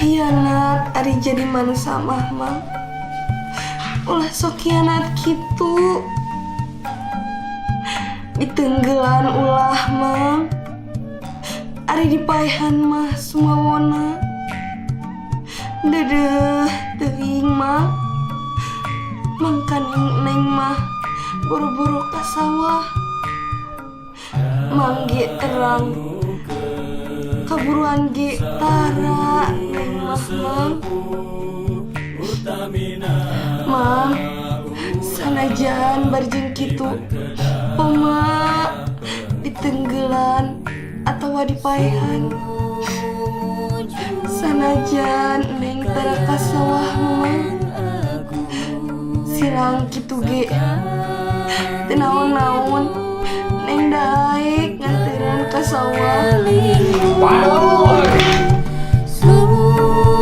Ulah hianat ari jadi manusia mah, Mang. Ulah sok hianat kitu. Diteunggelan ulah, Mang. Ari dipaehan mah sumawona. Deudeuh teuing, Mang. Mangkaning Neng mah boro-boro ka sawah. Mang ge terang. Kaburuan ge tara Neng mah, Mang. Mang, sanajan barjeng kitu, poma diteunggelan atawa dipaehan. Sanajan Neng tara ka sawah, Mang. Silang kitu ge teu naon-naon, Neng daek nganteran ka sawah. Waduh.